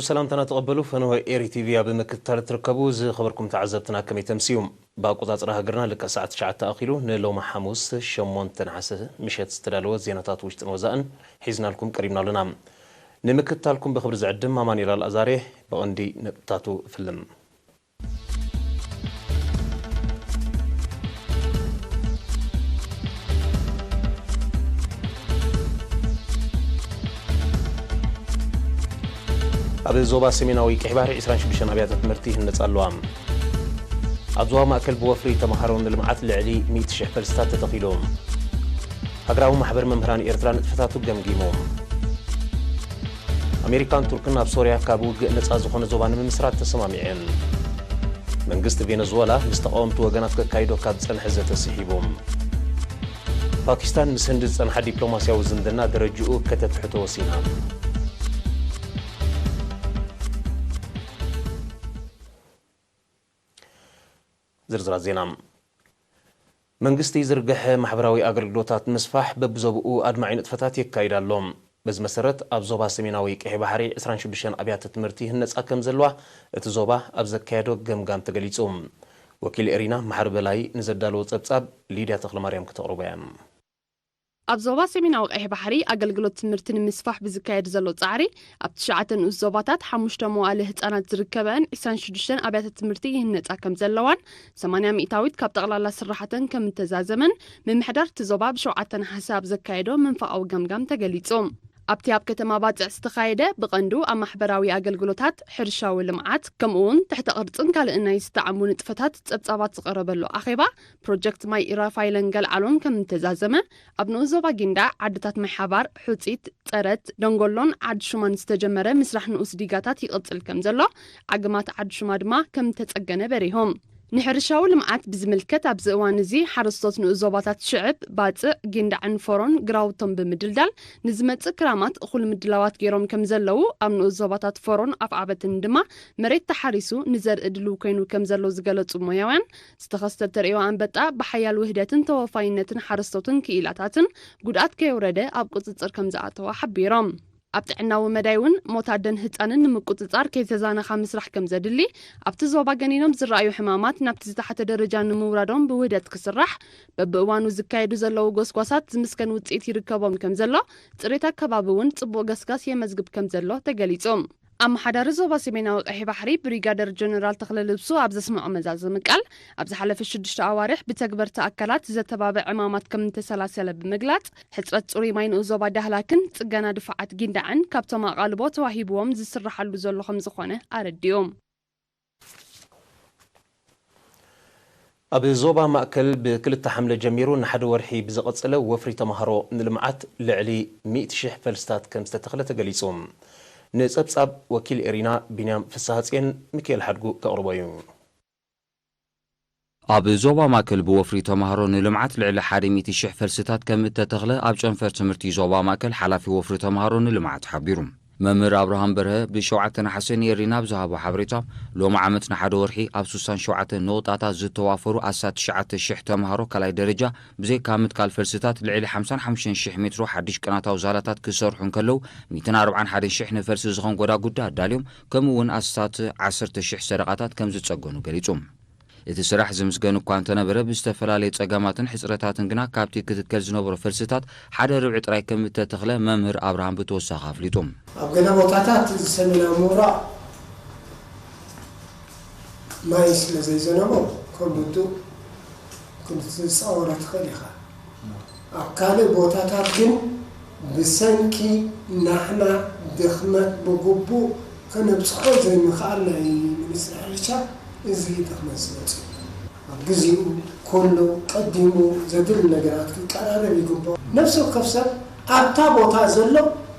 ሰላምታና ተቐበሉ። ፈነወ ኤሪ ቲቪ ኣብ ምክትታል እትርከቡ ዝኸበርኩም ተዓዘብትና ከመይ ተምስዩ? ብኣቆጻጽራ ሃገርና ልክዕ ሰዓት ትሽዓተ ኣኺሉ ንሎሚ ሓሙስ ሸሞንተ ነሓሰ ምሸት ዝተዳለወ ዜናታት ውሽጥን ወዛእን ሒዝናልኩም ቀሪብና ኣለና። ንምክትታልኩም ብኽብሪ ዝዕድም ኣማኑኤል ኣልኣዛሬ። ብቐንዲ ነጥብታቱ እፍልም። ኣብ ዞባ ሰሜናዊ ቀይሕ ባሕሪ ዕስራን ሽዱሽተን ኣብያተ ትምህርቲ ይህነጻ ኣለዋ። ኣብ ዞባ ማእከል ብወፍሪ ተመሃሮ ንልምዓት ልዕሊ ሚእቲ ሽሕ ፈልስታት ተተኺሉ። ሃገራዊ ማሕበር መምህራን ኤርትራ ንጥፈታቱ ገምጊሙ። ኣሜሪካን ቱርክን ኣብ ሶርያ ካብ ውግእ ነጻ ዝኾነ ዞባ ንምምስራት ተሰማሚዐን። መንግስቲ ቬነዙወላ ምስ ተቓወምቲ ወገናት ከካይዶ ካብ ዝጸንሐ ዘተ ስሒቡ። ፓኪስታን ምስ ህንዲ ዝጸንሓ ዲፕሎማስያዊ ዝምድና ደረጅኡ ከተፍሕቶ ወሲና። ዝርዝራት ዜና። መንግስቲ ዝርግሐ ማሕበራዊ ኣገልግሎታት ንምስፋሕ በብዞባኡ ኣድማዒ ንጥፈታት የካይድ ኣሎ። በዚ መሰረት ኣብ ዞባ ሰሜናዊ ቀይሕ ባሕሪ ዕስራን ሽዱሽተን ኣብያተ ትምህርቲ ይህነጻ ከም ዘለዋ እቲ ዞባ ኣብ ዘካየዶ ገምጋም ተገሊጹ። ወኪል ኤሪና መሓሪ በላይ ንዘዳለዎ ጸብጻብ ሊድያ ተኽለማርያም ክተቕርቦ እያ። ኣብ ዞባ ሰሜናዊ ቀይሕ ባሕሪ ኣገልግሎት ትምህርቲ ንምስፋሕ ብዝካየድ ዘሎ ጻዕሪ፣ ኣብ ትሽዓተ ንኡስ ዞባታት ሓሙሽተ መዋእለ ህጻናት ዝርከበአን ዕስራን ሽዱሽተን ኣብያተ ትምህርቲ ይህነጻ ከም ዘለዋን፣ ሰማንያ ሚእታዊት ካብ ጠቕላላ ስራሓተን ከም እተዛዘመን፣ ምምሕዳር እቲ ዞባ ብሸውዓተ ነሓሰ ኣብ ዘካየዶ መንፈቓዊ ገምጋም ተገሊጹ። ኣብቲ ኣብ ከተማ ባጽዕ ዝተኻየደ፣ ብቐንዱ ኣብ ማሕበራዊ ኣገልግሎታት፣ ሕርሻዊ ልምዓት፣ ከምኡ'ውን ትሕተ ቅርጽን ካልእን ናይ ዝተዓሙ ንጥፈታት ጸብጻባት ዝቐረበሉ ኣኼባ፣ ፕሮጀክት ማይ ኢራፋይለን ገልዓሎን ከም እተዛዘመ፣ ኣብ ንኡስ ዞባ ጊንዳዕ ዓድታት ማይ ሓባር፣ ሑጺት፣ ጸረት፣ ደንጎሎን ዓዲ ሹማን ዝተጀመረ ምስራሕ ንኡስ ዲጋታት ይቕጽል ከም ዘሎ፣ ዓግማት ዓዲ ሹማ ድማ ከም እተጸገነ በሪሆም። ንሕርሻዊ ልምዓት ብዝምልከት፣ ኣብዚ እዋን እዚ ሓረስቶት ንኡስ ዞባታት ሽዕብ፣ ባጽዕ፣ ጊንዳዕን ፎሮን ግራውቶም ብምድልዳል፣ ንዝመጽእ ክራማት እኹል ምድላዋት ገይሮም ከም ዘለዉ፣ ኣብ ንኡስ ዞባታት ፎሮን ኣፍዓበትን ድማ መሬት ተሓሪሱ ንዘርኢ ድሉው ኮይኑ ከም ዘሎ ዝገለጹ ሞያውያን፣ ዝተኸስተ ተርእዮ ኣንበጣ ብሓያል ውህደትን ተወፋይነትን ሓረስቶትን ክኢላታትን ጉድኣት ከየውረደ ኣብ ቁጽጽር ከም ዝኣተወ ሓቢሮም። ኣብ ጥዕናዊ መዳይ እውን ሞት ኣደን ህጻንን ንምቁጽጻር ከይተዛነኻ ምስራሕ ከም ዘድሊ፣ ኣብቲ ዞባ ገኒኖም ዝረኣዩ ሕማማት ናብቲ ዝተሓተ ደረጃ ንምውራዶም ብውህደት ክስራሕ፣ በብእዋኑ ዝካየዱ ዘለዉ ጎስጓሳት ዝምስገን ውጽኢት ይርከቦም ከም ዘሎ፣ ጽሬት ኣከባቢ እውን ጽቡቕ ገስጋስ የመዝግብ ከም ዘሎ ተገሊጹ። ኣመሓዳሪ ዞባ ሰሜናዊ ቀይሕ ባሕሪ ብሪጋደር ጀነራል ተኽለ ልብሱ ኣብ ዘስምዖ መዛዘሚ ቃል፣ ኣብ ዝሓለፈ ሽዱሽተ ኣዋርሕ ብተግበርቲ ኣካላት ዘተባብዕ ዕማማት ከም እተሰላሰለ ብምግላጽ፣ ሕጽረት ጽሩይ ማይ ንኡስ ዞባ ዳህላክን ጽገና ድፋዓት ጊንዳዕን ካብቶም ኣቓልቦ ተዋሂብዎም ዝስርሓሉ ዘሎ ከም ዝኾነ ኣረዲኡ። ኣብ ዞባ ማእከል ብክልተ ሓምለ ጀሚሩ ንሓደ ወርሒ ብዝቐጸለ ወፍሪ ተመሃሮ ንልምዓት ልዕሊ ሚእቲ ሽሕ ፈልስታት ከም ዝተተኽለ ተገሊጹ። ንጸብጻብ ወኪል ኤሪና ቢንያም ፍስሃጽየን ሚካኤል ሓድጉ ከቕርቦ እዩ። ኣብ ዞባ ማእከል ብወፍሪ ተመሃሮ ንልምዓት ልዕሊ ሓደ ሚእቲ ሽሕ ፈልስታት ከም እተተኽለ ኣብ ጨንፈር ትምህርቲ ዞባ ማእከል ሓላፊ ወፍሪ ተመሃሮ ንልምዓት ሓቢሩ። መምህር ኣብርሃም በርሀ ብሸውዓተ ነሓሰ ንኤሪና ኣብ ዝሃቦ ሓበሬታ፣ ሎሚ ዓመት ንሓደ ወርሒ ኣብ ስሳን ሸውዓተን ነቑጣታት ዝተዋፈሩ ኣስታት ትሽዓተ ሽሕ ተመሃሮ ካልኣይ ደረጃ ብዘይካ ምትካል ፈልስታት ልዕሊ ሓምሳን ሓሙሽተን ሽሕ ሜትሮ ሓድሽ ቅናታዊ ዛላታት ክሰርሑ እንከለዉ፣ ሚእትን ኣርብዓን ሓደን ሽሕ ንፈልሲ ዝኾን ጎዳጉዲ ኣዳልዮም፣ ከምኡ እውን ኣስታት ዓሰርተ ሽሕ ሰደቓታት ከም ዝጸገኑ ገሊጹ። እቲ ስራሕ ዝምስገን እኳ እንተነበረ፣ ብዝተፈላለየ ጸገማትን ሕጽረታትን ግና ካብቲ ክትከል ዝነበሮ ፈልስታት ሓደ ርብዒ ጥራይ ከም እተተኽለ መምህር ኣብርሃም ብተወሳኺ ኣፍሊጡ። ኣብ ገለ ቦታታት እዚ ሰሜናዊ ምብራቕ ማይ ስለ ዘይዘነበ ከም ውዱእ ክትጻወሮ ትኽእል ኢኻ። ኣብ ካልእ ቦታታት ግን ብሰንኪ ናሕና ድኽመት ብግቡእ ከነብጽሖ ዘይምኽኣል ናይ ሚኒስትሪ ሕርሻ እዚ ድኽመት ዝመጽእ እዩ። ኣብ ግዜኡ ኩሉ ቀዲሙ ዘድሊ ነገራት ክቀራረብ ይግባእ። ነፍሲ ወከፍ ሰብ ኣብታ ቦታ ዘሎ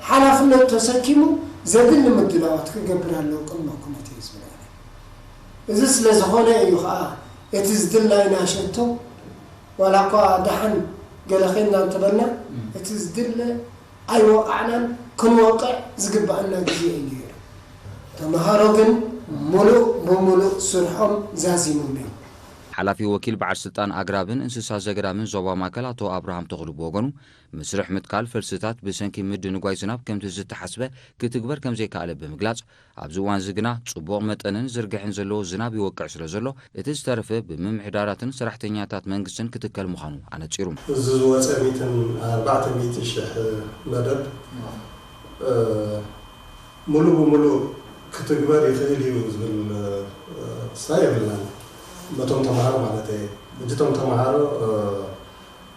ሓላፍነት ተሰኪሙ ዘድሊ ምድላዋት ክገብር ኣለዎ ቅድመ ኩነት እዩ ዝብል ኣነ። እዚ ስለ ዝኾነ እዩ ኸኣ እቲ ዝድላይና ሸቶ ዋላ እኳ ደሓን ገለ ኬንና እንተበልና፣ እቲ ዝድለ ኣይወቓዕናን፣ ክንወቕዕ ዝግብኣና ግዜ እዩ ነይሩ። ተምሃሮ ግን ምሉእ ብምሉእ ስርሖም ዛዚሞም እዮም። ሓላፊ ወኪል በዓል ስልጣን ኣግራብን እንስሳ ዘገዳምን ዞባ ማእከል ኣቶ ኣብርሃም ተኽሉ ብወገኑ፣ መስርሕ ምትካል ፈልስታት ብሰንኪ ምድንጓይ ዝናብ ከምቲ ዝተሓስበ ክትግበር ከምዘይከኣለ ብምግላጽ፣ ኣብዚ እዋንዚ ግና ጽቡቕ መጠንን ዝርግሕን ዘለዎ ዝናብ ይወቅዕ ስለ ዘሎ፣ እቲ ዝተረፈ ብምምሕዳራትን ሰራሕተኛታት መንግስትን ክትከል ምዃኑ ኣነጺሩ። እዚ ዝወፀ ሚእትን ኣርባዕተ ሚእቲ ሽሕ መደብ፣ እ፣ ሙሉ ብሙሉ ክትግበር ይኽእል እዩ ዝብል፣ እ፣ ክስታይ የብልናን። በቶም ተምሃሮ ማለት እየ። ሕጂ እቶም ተምሃሮ፣ እ፣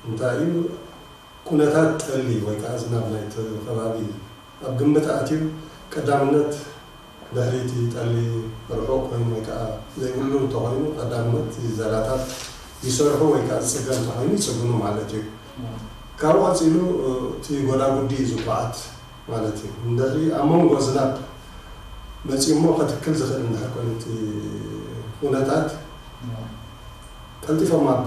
እንታይ እዩ፣ ኩነታት ጠሊ ወይ ከዓ ዝናብ ናይቲ ከባቢ ኣብ ግምት ኣትዩ፣ ቀዳምነት ድሕሪ እቲ ጠሊ ርሑቕ ኮይኑ ወይ ከዓ ዘይብሉ እንተኾይኑ፣ ቀዳምነት ዛላታት ይሰርሑ ወይ ከዓ ዝፅገን እንተኾይኑ ይፅግኑ ማለት እዩ። ካብኡ ቀፂሉ እቲ ጎዳጉዲ እዩ ዝኳዓት ማለት እዩ። እንድሕሪ ኣብ መንጎ ዝናብ መፂኡ እሞ ከትክል ዝኽእል እንድሕር ኮይኑ እቲ ኩነታት፣ ቀልጢፎም ኣብ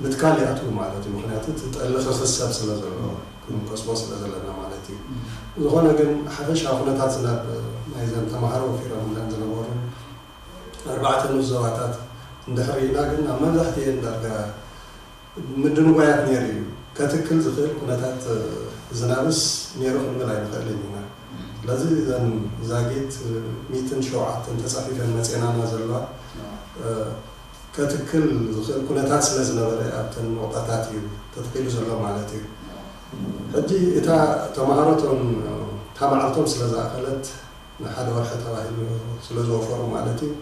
ምትካል ይኣትዉ ማለት እዩ። ምኽንያቱ እቲ ጠሊ ክኽሰብ ስለ ዘለዎ፣ ክንቆስቦ ስለ ዘለና ማለት እዩ። ዝኾነ ግን ሓፈሻዊ ኩነታት ዝናብ ናይዘን ተምሃሮ ወፊሮምለን ዝነበሩ ኣርባዕተ ንኡስ ዞባታት እንድሕር ርኢና ግን ኣብ መብዛሕትኤን ዳርጋ ምድንጓያት ነይሩ እዩ። ከትክል ዝኽእል ኩነታት ዝናብስ ነይሩ ክንብል ኣይንኽእልን ኢና። ስለዚ እዘን ዛጊት ሚእትን ሸውዓተን ተጻፊፈን መጼናና ዘለዋ፣ እ፣ ከትክል ዝኽእል ኩነታት ስለ ዝነበረ ኣብተን ነቑጣታት እዩ ተተኺሉ ዘሎ ማለት እዩ። ሕጂ እታ ተምሃሮቶም እታ መዓልቶም ስለ ዝኣኸለት ንሓደ ወርሒ ተባሂሉ ስለ ዝወፈሩ ማለት እዩ።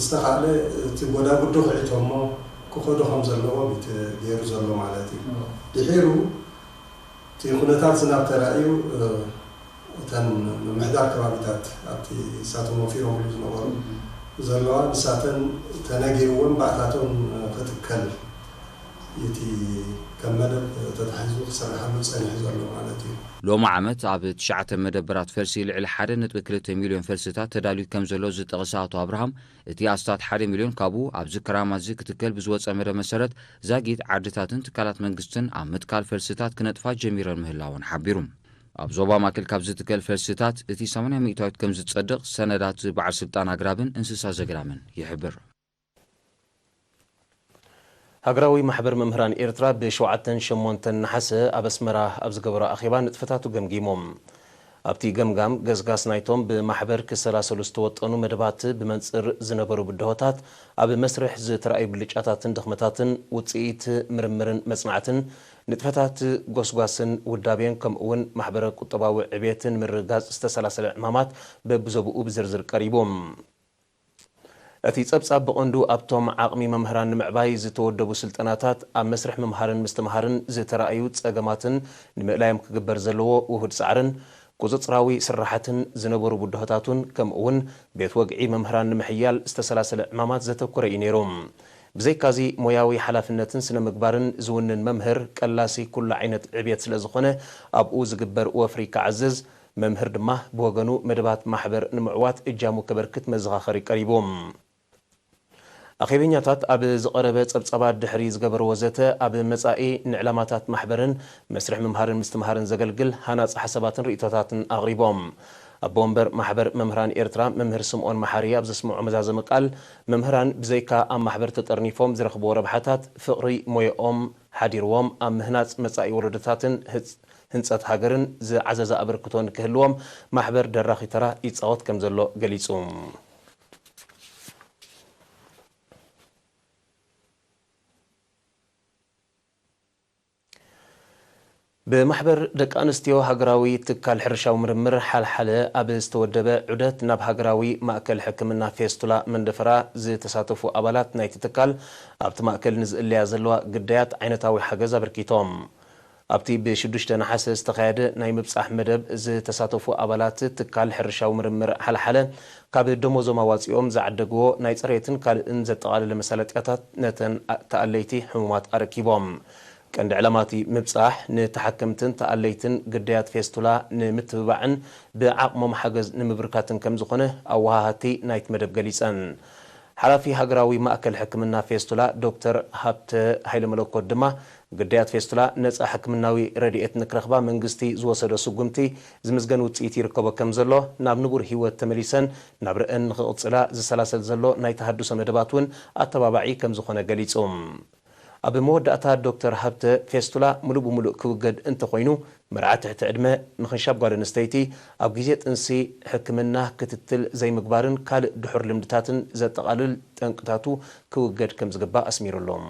ዝተኻእለ እቲ ጎዳጉዲ ክዒቶሞ ክኸዱ ከም ዘለዎም እዩ ገይሩ ዘሎ ማለት እዩ። ድሒሩ እቲ ኩነታት ዝናብ ተራእዩ፣ እ፣ እተን ምምሕዳር ከባቢታት ኣብቲ እሳቶም ወፊሮምሉ ዝነበሩ ዘለዋ ንሳተን ተነጊርወን ባእታቶም፣ እ፣ ክትከል እቲ ከም መደብ ተታሒዙ ክስርሓሉ ጸኒሑ ዘሎ ማለት እዩ። ሎሚ ዓመት ኣብ ትሽዓተ መደበራት ፈልሲ ልዕሊ ሓደ ነጥቢ ክልተ ሚልዮን ፈልስታት ተዳልዩ ከም ዘሎ ዝጠቐሰ ኣቶ ኣብርሃም፣ እቲ ኣስታት ሓደ ሚልዮን ካብኡ ኣብዚ ክራማት እዚ ክትከል ብዝወጸ መደብ መሰረት ዛጊት ዓድታትን ትካላት መንግስትን ኣብ ምትካል ፈልስታት ክነጥፋ ጀሚረን ምህላወን ሓቢሩ። ኣብ ዞባ ማእከል ካብ ዝትከል ፈልስታት እቲ ሰማንያ ሚእታዊት ከም ዝጸድቕ ሰነዳት በዓል ስልጣን ኣግራብን እንስሳ ዘገዳምን ይሕብር። ሃገራዊ ማሕበር መምህራን ኤርትራ ብሸውዓተን ሸሞንተን ነሓሰ ኣብ ኣስመራ ኣብ ዝገበሮ ኣኼባ ንጥፈታቱ ገምጊሞም። ኣብቲ ገምጋም ገስጋስ ናይቶም ብማሕበር ክሰላሰሉ ዝተወጠኑ መደባት ብመንጽር ዝነበሩ ብድሆታት፣ ኣብ መስርሕ ዝተራእዩ ብልጫታትን ድኽመታትን፣ ውጽኢት ምርምርን መጽናዕትን፣ ንጥፈታት ጎስጓስን ውዳቤን ከምኡ'ውን ማሕበረ ቁጠባዊ ዕቤትን ምርግጋጽ ዝተሰላሰለ ዕማማት በብዞብኡ ብዝርዝር ቀሪቡ። እቲ ጸብጻብ ብቐንዱ ኣብቶም ዓቕሚ መምህራን ንምዕባይ ዝተወደቡ ስልጠናታት፣ ኣብ መስርሕ ምምሃርን ምስትምሃርን ዝተራእዩ ጸገማትን ንምእላዮም ክግበር ዘለዎ ውሁድ ጻዕርን፣ ቁጽጽራዊ ስርሓትን ዝነበሩ ብድሆታቱን፣ ከምኡ'ውን ቤት ወግዒ መምህራን ንምሕያል ዝተሰላሰለ ዕማማት ዘተኮረ እዩ ነይሩ። ብዘይካዚ፣ ሞያዊ ሓላፍነትን ስነ ምግባርን ዝውንን መምህር ቀላሲ ኩሉ ዓይነት ዕብየት ስለ ዝኾነ፣ ኣብኡ ዝግበር ወፍሪ ክዓዝዝ፣ መምህር ድማ ብወገኑ መደባት ማሕበር ንምዕዋት እጃሙ ከበርክት መዘኻኸሪ ቀሪቡ። ኣኼበኛታት ኣብ ዝቐረበ ጸብጻባት ድሕሪ ዝገበርዎ ዘተ፣ ኣብ መጻኢ ንዕላማታት ማሕበርን መስርሕ ምምሃርን ምስትምሃርን ዘገልግል ሃናጺ ሓሳባትን ርእይቶታትን ኣቕሪቦም። ኣቦ ወንበር ማሕበር መምህራን ኤርትራ መምህር ስምኦን መሓሪ ኣብ ዘስምዖ መዛዘሚ ቃል፣ መምህራን ብዘይካ ኣብ ማሕበር ተጠርኒፎም ዝረኽብዎ ረብሓታት፣ ፍቕሪ ሞያኦም ሓዲርዎም ኣብ ምህናጽ መጻኢ ወለዶታትን ህጽ-፣ ህንጸት ሃገርን ዝዓዘዘ ኣበርክቶ ንክህልዎም ማሕበር ደራኺ ተራ ይጻወት ከም ዘሎ ገሊጹ። ብማሕበር ደቂ ኣንስትዮ ሃገራዊ ትካል ሕርሻዊ ምርምር ሓልሓለ ኣብ ዝተወደበ ዑደት ናብ ሃገራዊ ማእከል ሕክምና ፌስቱላ መንደፈራ ዝተሳተፉ ኣባላት ናይቲ ትካል፣ ኣብቲ ማእከል ንዝእለያ ዘለዋ ግዳያት ዓይነታዊ ሓገዝ ኣበርኪቶም። ኣብቲ ብሽዱሽተ ነሓሰ ዝተኻየደ ናይ ምብጻሕ መደብ ዝተሳተፉ ኣባላት ትካል ሕርሻዊ ምርምር ሓልሓለ፣ ካብ ደሞዞም ኣዋጺኦም ዝዓደግዎ ናይ ጽሬትን ካልእን ዘጠቓለለ መሳለጥያታት ነተን ኣ-፣ ተኣለይቲ ሕሙማት ኣረኪቦም። ቀንዲ ዕላማ እቲ ምብጻሕ፣ ንተሓከምትን ተኣለይትን ግዳያት ፌስቱላ ንምትብባዕን ብዓቕሞም ሓገዝ ንምብርካትን ከም ዝኾነ ኣወሃሃድቲ ናይቲ መደብ ገሊጸን። ሓላፊ ሃገራዊ ማእከል ሕክምና ፌስቱላ ዶክተር ሃብተ ሃይለመለኮት ድማ፣ ግዳያት ፌስቱላ ነጻ ሕክምናዊ ረድኤት ንክረኽባ መንግስቲ ዝወሰዶ ስጉምቲ ዝምዝገን ውጽኢት ይርከቦ ከም ዘሎ፣ ናብ ንቡር ህይወት ተመሊሰን ናብረአን ንክቕጽላ ዝሰላሰል ዘሎ ናይ ተሃድሶ መደባት እውን ኣተባባዒ ከም ዝኾነ ገሊጹ። ኣብ መወዳእታ ዶክተር ሃብተ፣ ፌስቱላ ምሉእ ብምሉእ ክውገድ እንተኾይኑ፣ መርዓ ትሕቲ ዕድመ፣ ምኽንሻብ ጓል ኣንስተይቲ፣ ኣብ ግዜ ጥንሲ ሕክምና ክትትል ዘይምግባርን ካልእ ድሑር ልምድታትን ዘጠቓልል ጠንቅታቱ ክውገድ ከም ዝግባእ ኣስሚሩሎም።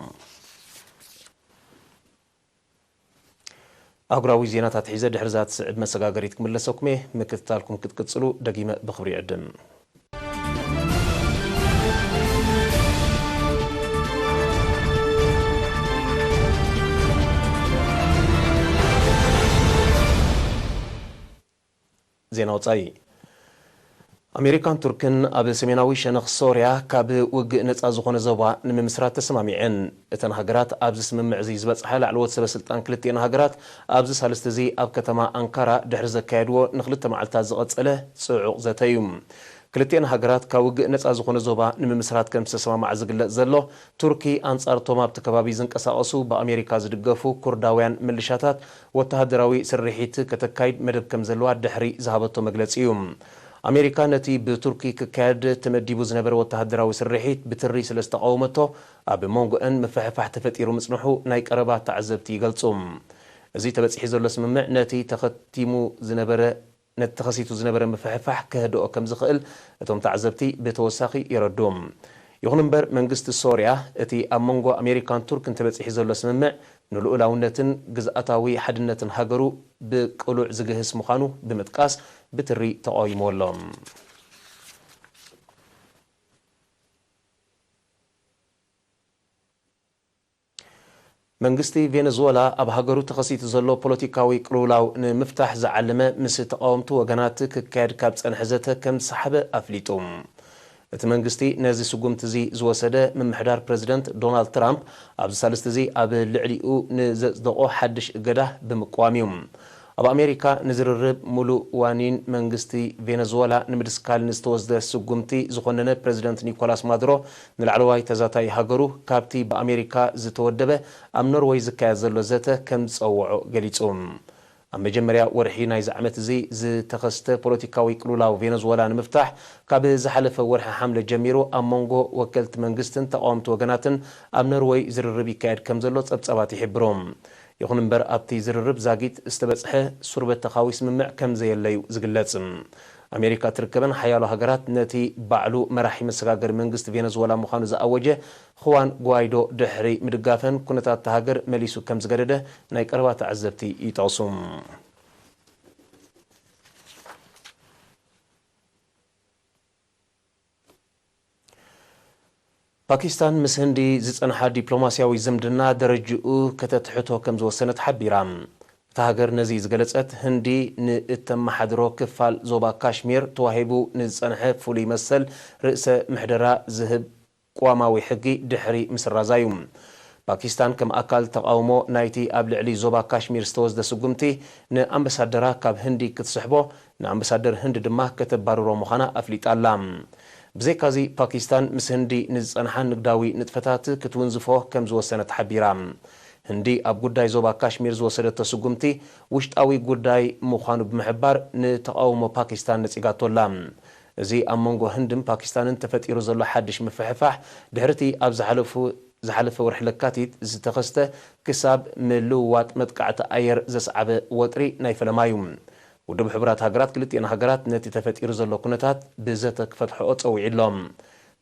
ኣህጉራዊ ዜናታት ሒዘ ድሕሪ እዛ ትስዕብ መሰጋገሪት ክምለሰኩም እየ። ምክትታልኩም ክትቅጽሉ ደጊመ ብኽብሪ ይዕድም። ዜና ወጻኢ። ኣሜሪካን ቱርክን ኣብ ሰሜናዊ ሸነኽ ሶርያ ካብ ውግእ ነጻ ዝኾነ ዞባ ንምምስራት ተሰማሚዐን። እተን ሃገራት ኣብዚ ስምምዕ እዚ ዝበጽሓ ላዕለዎት ሰበ ስልጣን ክልቲኤን ሃገራት ኣብዚ ሳልስቲ እዚ ኣብ ከተማ ኣንካራ ድሕሪ ዘካየድዎ ንኽልተ መዓልታት ዝቐጸለ ጽዑቕ ዘተ እዩ። ክልቲኤን ሃገራት ካብ ውግእ ነጻ ዝኾነ ዞባ ንምምስራት ከም ዝተሰማማዓ ዝግለጽ ዘሎ፣ ቱርኪ ኣንጻር እቶም ኣብቲ ከባቢ ዝንቀሳቐሱ ብኣሜሪካ ዝድገፉ ኩርዳውያን ምልሻታት ወተሃደራዊ ስርሒት ከተካይድ መደብ ከም ዘለዋ ድሕሪ ዝሃበቶ መግለጺ እዩ። ኣሜሪካ ነቲ ብቱርኪ ክካየድ ተመዲቡ ዝነበረ ወተሃደራዊ ስርሒት ብትሪ ስለ ዝተቓወመቶ፣ ኣብ መንጎአን ምፍሕፋሕ ተፈጢሩ ምጽንሑ ናይ ቀረባ ተዓዘብቲ ይገልጹ። እዚ ተበጺሑ ዘሎ ስምምዕ ነቲ ተኸቲሙ ዝነበረ ነቲ ተኸሲቱ ዝነበረ ምፍሕፋሕ ከህድኦ ከም ዝኽእል እቶም ተዓዘብቲ ብተወሳኺ የረድኡ። ይኹን እምበር፣ መንግስቲ ሶርያ እቲ ኣብ መንጎ ኣሜሪካን ቱርክን ተበጺሑ ዘሎ ስምምዕ ንልኡላውነትን ግዝኣታዊ ሓድነትን ሃገሩ ብቅሉዕ ዝግህስ ምዃኑ ብምጥቃስ ብትሪ ተቓዊምዎ ኣሎ። መንግስቲ ቬነዙወላ ኣብ ሃገሩ ተኸሲቱ ዘሎ ፖለቲካዊ ቅልውላው ንምፍታሕ ዝዓለመ ምስ ተቓወምቲ ወገናት ክካየድ ካብ ጸንሐ ዘተ ከም ዝሰሓበ ኣፍሊጡ። እቲ መንግስቲ ነዚ ስጉምቲ እዚ ዝወሰደ፣ ምምሕዳር ፕረዚደንት ዶናልድ ትራምፕ ኣብዚ ሳልስቲ እዚ ኣብ ልዕሊኡ ንዘጽደቖ ሓድሽ እገዳ ብምቅዋም እዩ። ኣብ ኣሜሪካ ንዝርርብ ሙሉእ ዋኒን መንግስቲ ቬነዙወላ ንምድስካል ንዝተወስደ ስጉምቲ ዝኾነነ ፕረዚደንት ኒኮላስ ማዱሮ፣ ንላዕለዋይ ተዛታይ ሃገሩ ካብቲ ብኣሜሪካ ዝተወደበ ኣብ ኖርወይ ዝካየድ ዘሎ ዘተ ከም ዝጸውዖ ገሊጹ። ኣብ መጀመርያ ወርሒ ናይዚ ዓመት እዚ ዝተኸስተ ፖለቲካዊ ቅልውላው ቬነዙወላ ንምፍታሕ፣ ካብ ዝሓለፈ ወርሒ ሓምለ ጀሚሩ ኣብ መንጎ ወከልቲ መንግስትን ተቓወምቲ ወገናትን ኣብ ኖርወይ ዝርርብ ይካየድ ከም ዘሎ ጸብጻባት ይሕብሩ። ይኹን እምበር፣ ኣብቲ ዝርርብ ዛጊት ዝተበጽሐ ሱር በተኻዊ ስምምዕ ከም ዘየለዩ ዝግለጽ። ኣሜሪካ ትርከበን ሓያሎ ሃገራት ነቲ ባዕሉ መራሒ መሰጋገሪ መንግስቲ ቬነዙወላ ምዃኑ ዝኣወጀ ኹዋን ጓይዶ ድሕሪ ምድጋፈን፣ ኩነታት እታ ሃገር መሊሱ ከም ዝገደደ ናይ ቀረባ ተዓዘብቲ ይጠቕሱ። ፓኪስታን ምስ ህንዲ ዝጸንሓ ዲፕሎማስያዊ ዝምድና ደረጅኡ ከተትሕቶ ከም ዝወሰነት ሓቢራ። እታ ሃገር ነዚ ዝገለጸት፣ ህንዲ ንእተመሓድሮ ክፋል ዞባ ካሽሚር ተዋሂቡ ንዝጸንሐ ፍሉይ መሰል ርእሰ ምሕደራ ዝህብ ቅዋማዊ ሕጊ ድሕሪ ምስራዛ እዩ። ፓኪስታን ከም ኣካል ተቓውሞ ናይቲ ኣብ ልዕሊ ዞባ ካሽሚር ዝተወስደ ስጉምቲ ንኣምባሳደራ ካብ ህንዲ ክትስሕቦ፣ ንኣምባሳደር ህንዲ ድማ ከተባርሮ ምዃና ኣፍሊጣ ኣላ። ብዘይካዚ፣ ፓኪስታን ምስ ህንዲ ንዝጸንሓ ንግዳዊ ንጥፈታት ክትውንዝፎ ከም ዝወሰነት ሓቢራ። ህንዲ ኣብ ጉዳይ ዞባ ካሽሚር ዝወሰደቶ ስጉምቲ ውሽጣዊ ጉዳይ ምዃኑ ብምሕባር፣ ንተቓውሞ ፓኪስታን ነጺጋቶ ኣላ። እዚ ኣብ መንጎ ህንድን ፓኪስታንን ተፈጢሩ ዘሎ ሓድሽ ምፍሕፋሕ፣ ድሕሪቲ ኣብ ዝሓለፉ ዝሓለፈ ወርሒ ለካቲት ዝተኸስተ ክሳብ ምልውዋጥ መጥቃዕቲ ኣየር ዘስዓበ ወጥሪ ናይ ፈለማ እዩ። ውድብ ሕቡራት ሃገራት ክልቲኤን ሃገራት ነቲ ተፈጢሩ ዘሎ ኩነታት ብዘተ ክፈትሕኦ ጸዊዑ ኣሎ።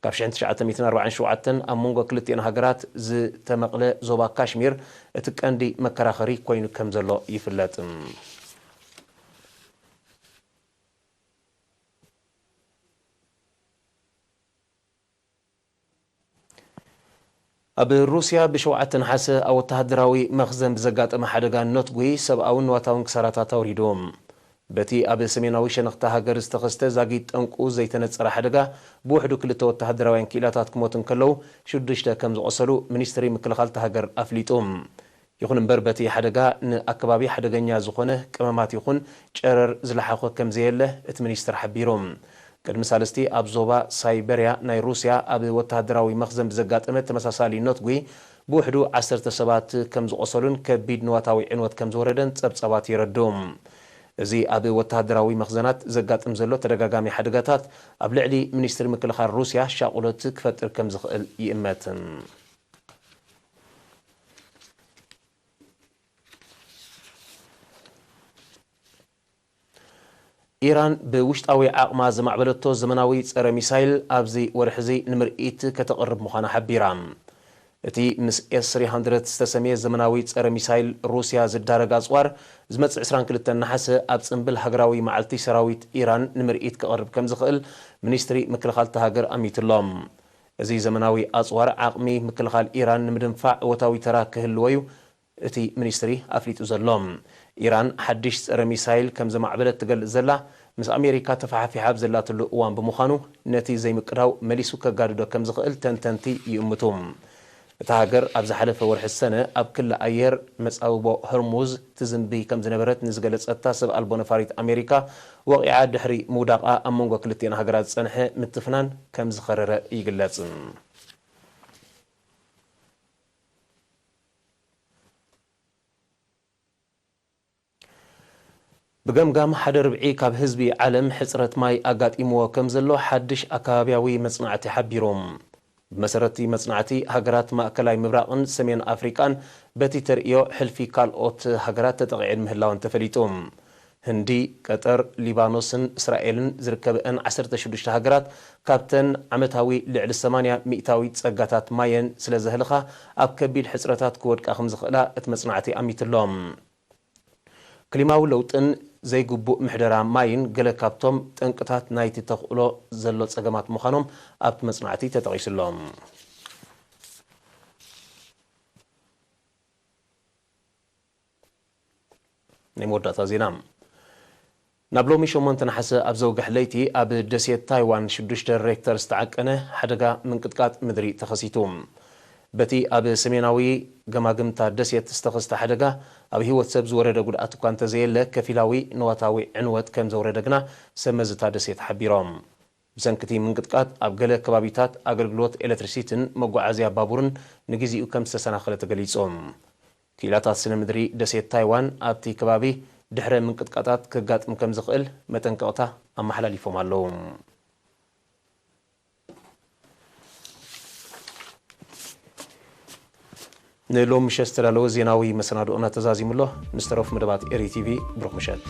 ካብ ሽሕን ትሽዓተ ሚእትን ኣርባዓን ሸውዓተን ኣብ መንጎ ክልቲኤን ሃገራት ዝተመቕለ ዞባ ካሽሚር እቲ ቀንዲ መከራኸሪ ኮይኑ ከም ዘሎ ይፍለጥ። ኣብ ሩስያ ብሸውዓተ ነሓሰ ኣብ ወተሃደራዊ መኽዘን ብዘጋጠመ ሓደጋ ነትጒ ሰብኣውን ንዋታውን ክሳራታት ኣውሪዱ። በቲ ኣብ ሰሜናዊ ሸነኽታ ሃገር ዝተኸስተ ዛጊት ጠንቁ ዘይተነጸረ ሓደጋ ብውሕዱ ክልተ ወተሃደራውያን ክኢላታት ክሞቱ እንከለዉ ሽዱሽተ ከም ዝቖሰሉ ሚኒስትሪ ምክልኻል እታ ሃገር ኣፍሊጡ። ይኹን እምበር በቲ ሓደጋ ንኣከባቢ ሓደገኛ ዝኾነ ቀመማት ይኹን ጨረር ዝለሓኾ ከም ዘየለ እቲ ሚኒስትር ሓቢሩ። ቅድሚ ሳልስቲ ኣብ ዞባ ሳይበርያ ናይ ሩስያ ኣብ ወተሃደራዊ መኽዘን ብዘጋጠመ ተመሳሳሊ ነትጒ ብውሕዱ ዓሰርተ ሰባት ከም ዝቖሰሉን ከቢድ ንዋታዊ ዕንወት ከም ዝወረደን ጸብጻባት የረድኡ። እዚ ኣብ ወተሃደራዊ መኽዘናት ዘጋጥም ዘሎ ተደጋጋሚ ሓደጋታት ኣብ ልዕሊ ሚኒስትሪ ምክልኻል ሩስያ ሻቕሎት ክፈጥር ከም ዝኽእል ይእመት። ኢራን ብውሽጣዊ ዓቕማ ዘማዕበለቶ ዘመናዊ ጸረ ሚሳይል ኣብዚ ወርሒ እዚ ንምርኢት ከተቕርብ ምዃና ሓቢራ። እቲ ምስ ኤስ ሶስት መቶ ዝተሰምየ ዘመናዊ ጸረ ሚሳይል ሩስያ ዝዳረግ ኣጽዋር ዝመጽእ ዕስራን ክልተን ነሓሰ ኣብ ጽምብል ሃገራዊ መዓልቲ ሰራዊት ኢራን ንምርኢት ክቐርብ ከም ዝኽእል ሚኒስትሪ ምክልኻል እታ ሃገር ኣሚትሎም። እዚ ዘመናዊ ኣጽዋር ዓቕሚ ምክልኻል ኢራን ንምድንፋዕ እወታዊ ተራ ክህልዎ እዩ እቲ ሚኒስትሪ ኣፍሊጡ ዘሎ። ኢራን ሓድሽ ጸረ ሚሳይል ከም ዘማዕበለት ትገልጽ ዘላ፣ ምስ ኣሜሪካ ተፈሓፊሓ ኣብ ዘላትሉ እዋን ብምዃኑ፣ ነቲ ዘይምቅዳው መሊሱ ከጋድዶ ከም ዝኽእል ተንተንቲ ይእምቱ። እታ ሃገር ኣብ ዝሓለፈ ወርሒ ሰነ ኣብ ክሊ ኣየር መጻብቦ ሆርሙዝ ትዝንቢ ከም ዝነበረት ንዝገለጸታ ሰብ ኣልቦ ነፋሪት ኣሜሪካ ወቒዓ ድሕሪ ምውዳቓ ኣብ መንጎ ክልቲኤን ሃገራት ዝጸንሐ ምትፍናን ከም ዝኸረረ ይግለጽ። ብገምጋም ሓደ ርብዒ ካብ ህዝቢ ዓለም ሕጽረት ማይ ኣጋጢምዎ ከም ዘሎ ሓድሽ ኣከባብያዊ መጽናዕቲ ሓቢሩ። ብመሰረት እቲ መጽናዕቲ፣ ሃገራት ማእከላይ ምብራቕን ሰሜን ኣፍሪቃን በቲ ተርእዮ ሕልፊ ካልኦት ሃገራት ተጠቒዐን ምህላወን ተፈሊጡ። ህንዲ፣ ቀጠር፣ ሊባኖስን እስራኤልን ዝርከበአን ዓሰርተ ሽዱሽተ ሃገራት ካብተን ዓመታዊ ልዕሊ ሰማንያ ሚእታዊት ጸጋታት ማየን ስለ ዘህልኻ ኣብ ከቢድ ሕጽረታት ክወድቃ ከም ዝኽእላ እቲ መጽናዕቲ ኣሚትሎም። ክሊማዊ ለውጥን ዘይግቡእ ምሕደራ ማይን ገለ ካብቶም ጠንቅታት ናይቲ ተኽእሎ ዘሎ ጸገማት ምዃኖም ኣብቲ መጽናዕቲ ተጠቒሱሎም። ናይ መወዳእታ ዜና። ናብ ሎሚ ሸሞንተ ነሓሰ ኣብ ዘውግሕ ለይቲ ኣብ ደሴት ታይዋን ሽዱሽተ ሬክተር ዝተዓቀነ ሓደጋ ምንቅጥቃጥ ምድሪ ተኸሲቱ። በቲ ኣብ ሰሜናዊ ገማግምታ ደሴት ዝተኸስተ ሓደጋ ኣብ ህይወት ሰብ ዝወረደ ጉድኣት እኳ እንተዘየለ፣ ከፊላዊ ንዋታዊ ዕንወት ከም ዘውረደ ግና ሰብ መዚ እታ ደሴት ሓቢሮም። ብሰንኪ እቲ ምንቅጥቃጥ ኣብ ገለ ከባቢታት ኣገልግሎት ኤሌክትሪሲቲን መጓዓዝያ ባቡርን ንግዜኡ ከም ዝተሰናኸለ ተገሊጹ። ክኢላታት ስነ ምድሪ ደሴት ታይዋን ኣብቲ ከባቢ ድሕረ ምንቅጥቃጣት ከጋጥም ከም ዝኽእል መጠንቀቕታ ኣመሓላሊፎም ኣለዉ። ንሎሚ ምሸት ዝተዳለወ ዜናዊ መሰናድኦና ተዛዚሙ ኣሎ። ምስ ተረፉ መደባት ኤሪ ቲቪ ብሩኽ ምሸት።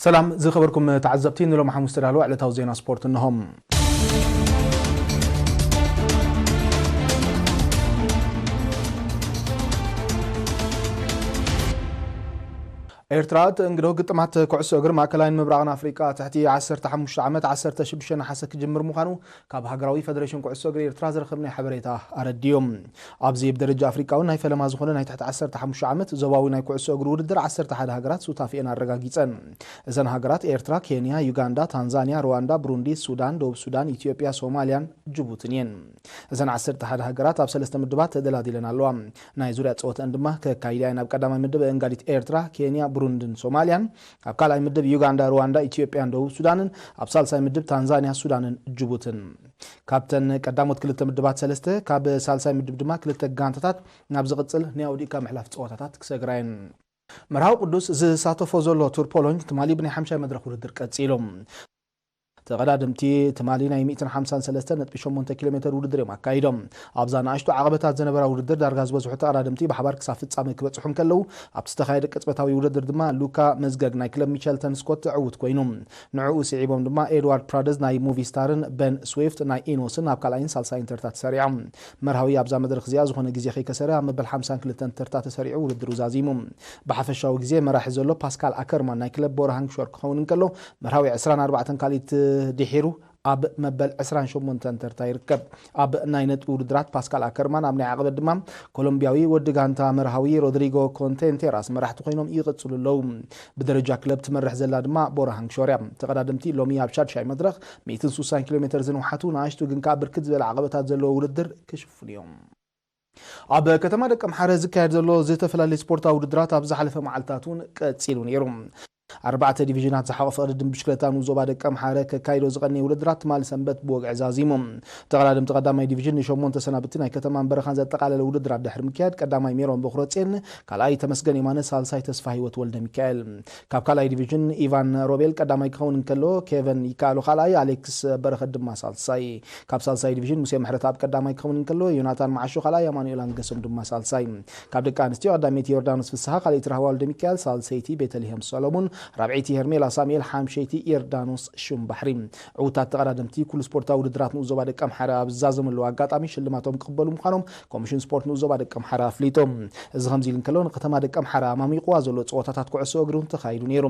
ሰላም ዝኸበርኩም ተዓዘብቲ፣ ንሎም ሓሙስ ተዳለወ ዕለታዊ ዜና ስፖርት እነሆም። ኤርትራ ተእንግዶ ግጥማት ኩዕሶ እግሪ ማእከላይን ምብራቕን ኣፍሪቃ ትሕቲ ዓሰርተ ሓሙሽተ ዓመት ዓሰርተ ሽዱሽተ ነሓሰ ክጅምር ምዃኑ ካብ ሃገራዊ ፈደሬሽን ኩዕሶ እግሪ ኤርትራ ዝረኸብናዮ ሓበሬታ ኣረዲኡ። ኣብዚ ብደረጃ ኣፍሪቃ እውን ናይ ፈለማ ዝኾነ ናይ ትሕቲ ዓሰርተ ሓሙሽተ ዓመት ዞባዊ ናይ ኩዕሶ እግሪ ውድድር ዓሰርተ ሓደ ሃገራት ሱታፌአን ኣረጋጊጸን። እዘን ሃገራት ኤርትራ፣ ኬንያ፣ ዩጋንዳ፣ ታንዛንያ፣ ሩዋንዳ፣ ብሩንዲ፣ ሱዳን፣ ደቡብ ሱዳን፣ ኢትዮጵያ፣ ሶማልያን ጅቡትን እየን። እዘን ዓሰርተ ሓደ ሃገራት ኣብ ሰለስተ ምድባት ተደላዲለን ኣለዋ። ናይ ዙርያ ጸወተአን ድማ ከካይዳ እየን። ኣብ ቀዳማይ ምድብ እንጋዲት ኤርትራ፣ ኬንያ፣ ብሩንድን ሶማልያን፣ ኣብ ካልኣይ ምድብ ዩጋንዳ፣ ሩዋንዳ፣ ኢትዮጵያን ደቡብ ሱዳንን፣ ኣብ ሳልሳይ ምድብ ታንዛንያ፣ ሱዳንን ጅቡትን። ካብተን ቀዳሞት ክልተ ምድባት ሰለስተ፣ ካብ ሳልሳይ ምድብ ድማ ክልተ ጋንታታት ናብ ዝቕጽል ናይ ኣውዲእካ ምሕላፍ ጸወታታት ክሰግራ እየን። መርሃዊ ቅዱስ ዝሳተፎ ዘሎ ቱር ፖሎኝ ትማሊ ብናይ ሓምሻይ መድረኽ ውድድር ቀጺሉ። ተቐዳደምቲ ትማሊ ናይ ሚእትን ሓምሳን ሰለስተን ነጥቢ ሸሞንተ ኪሎ ሜተር ውድድር እዮም ኣካይዶም። ኣብዛ ንኣሽቱ ዓቐበታት ዝነበራ ውድድር ዳርጋ ዝበዝሑ ተቐዳደምቲ ብሓባር ክሳብ ፍጻመ ክበጽሑ እንከለዉ፣ ኣብቲ ዝተኻየደ ቅጽበታዊ ውድድር ድማ ሉካ መዝገግ ናይ ክለብ ሚቸልተን ስኮት ዕዉት ኮይኑ። ንዕኡ ስዒቦም ድማ ኤድዋርድ ፕራደዝ ናይ ሙቪስታርን በን ስዊፍት ናይ ኢኖስን ኣብ ካልኣይን ሳልሳይን ተርታ ተሰሪዖም። መርሃዊ ኣብዛ መድረኽ እዚኣ ዝኾነ ግዜ ከይከሰረ ኣብ መበል ሓምሳን ክልተን ተርታ ተሰሪዑ ውድድሩ ዛዚሙ። ብሓፈሻዊ ግዜ መራሒ ዘሎ ፓስካል ኣከርማን ናይ ክለብ ቦራ ሃንግሾር ክኸውን እንከሎ፣ መርሃዊ ዕስራን ኣርባዕተን ካልኢት ድሒሩ ኣብ መበል ዕስራን ሸሞንተን ተርታ ይርከብ። ኣብ ናይ ነጥቢ ውድድራት ፓስካል ኣከርማን ኣብ ናይ ዓቐበት ድማ ኮሎምቢያዊ ወዲ ጋንታ መርሃዊ ሮድሪጎ ኮንቴንቴራስ መራሕቲ ኮይኖም ይቕጽሉ ኣለዉ። ብደረጃ ክለብ ትመርሕ ዘላ ድማ ቦራ ሃንግሾር እያ። ተቐዳደምቲ ሎሚ ኣብ ሻድሻይ መድረኽ ሚእትን ስሳን ኪሎ ሜተር ዝንውሓቱ ንኣሽቱ ግን ከኣ ብርክት ዝበለ ዓቐበታት ዘለዎ ውድድር ክሽፍኑ እዮም። ኣብ ከተማ ደቀምሓረ ዝካየድ ዘሎ ዝተፈላለየ ስፖርታዊ ውድድራት ኣብ ዝሓለፈ መዓልታት እውን ቀጺሉ ነይሩ። ኣርባዕተ ዲቪዥናት ዝሓቆፈ ቅድድም ብሽክለታ ንኡብ ዞባ ደቀምሓረ ከካይዶ ዝቐነየ ውድድራት ትማሊ ሰንበት ብወግዒ ዛዚሙ። ተቐዳደምቲ ቀዳማይ ዲቪዥን ንሸሞንተ ሰናብቲ ናይ ከተማን በረኻን ዘጠቓለለ ውድድራት ድሕሪ ምክያድ፣ ቀዳማይ ሜሮን በኹረጼን፣ ካልኣይ ተመስገን የማነ፣ ሳልሳይ ተስፋ ህይወት ወልደ ሚካኤል። ካብ ካልኣይ ዲቪዥን ኢቫን ሮቤል ቀዳማይ ክኸውን እንከሎ፣ ኬቨን ይከኣሎ ካልኣይ፣ ኣሌክስ በረኸት ድማ ሳልሳይ። ካብ ሳልሳይ ዲቪዥን ሙሴ ምሕረተኣብ ቀዳማይ ክኸውን እንከሎ፣ ዮናታን መዓሾ ካልኣይ፣ ኣማኑኤል ኣንገሶም ድማ ሳልሳይ። ካብ ደቂ ኣንስትዮ ቀዳመይቲ ዮርዳኖስ ፍስሃ፣ ካልኣይቲ ራህዋ ወልደ ሚካኤል፣ ሳልሰይቲ ቤተልሔም ሰሎሙን፣ ራብዐይቲ ሄርሜላ ሳሙኤል፣ ሓምሸይቲ ዮርዳኖስ ሹምባሕሪ። ዕዉታት ተቐዳደምቲ ኩሉ ስፖርታዊ ውድድራት ንኡብ ዞባ ደቀምሓረ ኣብ ዝዛዘመሉ ኣጋጣሚ ሽልማቶም ክቕበሉ ምዃኖም ኮሚሽን ስፖርት ንኡብ ዞባ ደቀምሓረ ኣፍሊጡ። እዚ ከምዚ ኢሉ እንከሎ፣ ንከተማ ደቀምሓረ ኣማሚቑዋ ዘሎ ጸወታታት ኩዕሶ እግሪ እውን ተኻይዱ ነይሩ።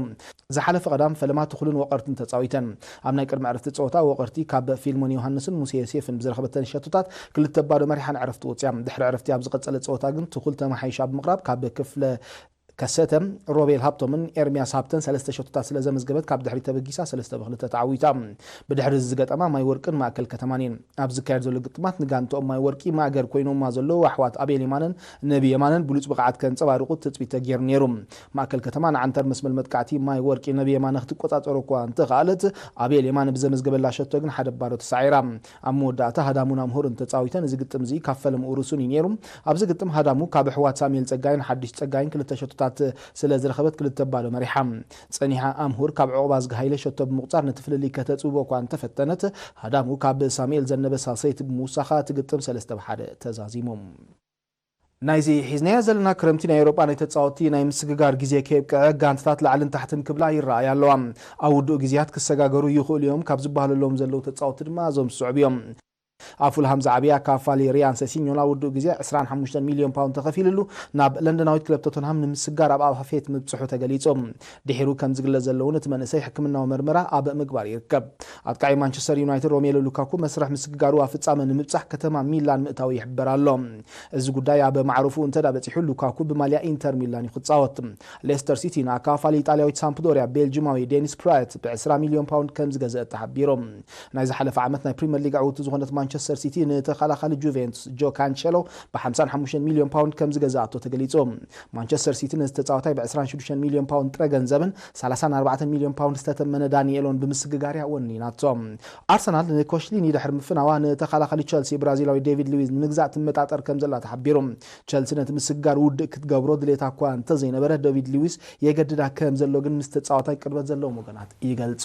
ዝሓለፈ ቀዳም ፈለማ ትኹልን ወቐርትን ተጻዊተን። ኣብ ናይ ቅድሚ ዕረፍቲ ጸወታ ወቐርቲ ካብ ፊልሞን ዮሃንስን ሙሴ ዮሴፍን ብዝረኸበተን ሸቶታት ክልተ ባዶ መሪሓ ንዕረፍቲ ወጽያ። ድሕሪ ዕረፍቲ ኣብ ዝቐጸለ ጸወታ ግን ትኹል ተመሓይሻ ብምቕራብ ካብ ክፍለ ከሰተ ሮቤል ሃብቶምን ኤርሚያስ ሃብተን ሰለስተ ሸቶታት ስለ ዘመዝገበት ካብ ድሕሪ ተበጊሳ ሰለስተ ብክልተ ተዓዊታ። ብድሕሪ እዚ ዝገጠማ ማይ ወርቅን ማእከል ከተማን እየን። ኣብ ዝካየድ ዘሎ ግጥማት ንጋንትኦም ማይ ወርቂ ማእገር ኮይኖማ ዘለዉ ኣሕዋት ኣቤል የማነን ነቢ የማነን ብሉጽ ብቕዓት ከንጸባርቑ ትጽቢት ተገይሩ ነይሩ። ማእከል ከተማ ንዓንተር መስመል መጥቃዕቲ ማይ ወርቂ ነቢ የማነ ክትቆጻጸሮ እኳ እንተኸኣለት፣ ኣቤል የማነ ብዘመዝገበላ ሸቶ ግን ሓደ ባዶ ተሳዒራ። ኣብ መወዳእታ ሃዳሙን ኣምሁርን ተጻዊተን እዚ ግጥም እዚ ካብ ፈለምኡ ርሱን እዩ ነይሩ። ኣብዚ ግጥም ሃዳሙ ካብ ኣሕዋት ሳሙኤል ጸጋይን ሓድሽ ጸጋይን ክልተ ሸቶታት ስለ ዝረኸበት ክልተ ባዶ መሪሓ። ጸኒሓ ኣምሁር ካብ ዑቕባዝጊ ሃይለ ሸቶ ብምቑጻር ነቲ ፍልልይ ከተጽብቦ እኳ እንተፈተነት፣ ሃዳሙ ካብ ሳሙኤል ዘነበ ሳልሰይቲ ብምውሳኻ እቲ ግጥም ሰለስተ ብ ሓደ ተዛዚሙ። ናይዚ ሒዝናዮ ዘለና ክረምቲ ናይ ኤውሮጳ ናይ ተጻወትቲ ናይ ምስግጋር ግዜ ከየብቅዐ ጋንታታት ላዕልን ታሕትን ክብላ ይረኣያ ኣለዋ። ኣብ ውዱእ ግዜያት ክሰጋገሩ ይኽእሉ እዮም ካብ ዝበሃለሎም ዘለዉ ተጻወትቲ ድማ እዞም ዝስዕቡ እዮም። ኣብ ፉልሃም ዝዓብያ ካፋሊ ሪያን ሰሲኞን ኣብ ውዱእ ግዜ ዕስራን ሓሙሽተን ሚልዮን ፓውንድ ተኸፊልሉ ናብ ለንደናዊት ክለብ ቶተንሃም ንምስጋር ኣብ ኣፋፌት ምብጽሑ ተገሊጹ። ድሒሩ ከም ዝግለጽ ዘለውን እቲ መንእሰይ ሕክምናዊ መርመራ ኣብ ምግባር ይርከብ። ኣጥቃዒ ማንቸስተር ዩናይትድ ሮሜሎ ሉካኩ መስርሕ ምስግጋሩ ኣብ ፍጻመ ንምብጻሕ ከተማ ሚላን ምእታዊ ይሕበር ኣሎ። እዚ ጉዳይ ኣብ ማዕረፉ እንተ ደኣ በጺሑ ሉካኩ ብማልያ ኢንተር ሚላን እዩ ክጻወት። ሌስተር ሲቲ ንኣካፋሊ ኢጣልያዊት ሳምፕዶርያ ቤልጂማዊ ዴኒስ ፕራየት ብ ዕስራ ሚልዮን ፓውንድ ከም ዝገዘአ ተሓቢሩ። ናይ ዝሓለፈ ዓመት ናይ ፕሪምየር ሊግ ዕውቲ ዝኾነት ማንቸስተር ሲቲ ንተኸላኻሊ ጁቬንቱስ ጆ ካንቸሎ ብ ሓምሳን ሓሙሽተን ሚልዮን ፓውንድ ከም ዝገዛኣቶ ተገሊጹ። ማንቸስተር ሲቲ ነዚ ተጻዋታይ ብ ዕስራን ሽዱሽተን ሚልዮን ፓውንድ ጥረ ገንዘብን ሰላሳን ኣርባዕተን ሚልዮን ፓውንድ ዝተተመነ ዳንኤሎን ብምስግጋር እያ ወኒናቶ። ኣርሰናል ንኮሽሊኒ ድሕሪ ምፍናዋ ንተኸላኻሊ ቸልሲ ብራዚላዊ ዴቪድ ሉዊዝ ንምግዛእ ትመጣጠር ከም ዘላ ተሓቢሩ። ቸልሲ ነቲ ምስግጋር ውድእ ክትገብሮ ድሌታ እኳ እንተዘይነበረ፣ ዴቪድ ሉዊስ የገድዳ ከም ዘሎ ግን ምስ ተጻዋታይ ቅርበት ዘለዎም ወገናት ይገልጹ።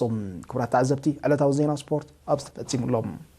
ክቡራት ተዓዘብቲ፣ ዕለታዊ ዜና ስፖርት ኣብዚ ተፈጺሙ ኣሎ።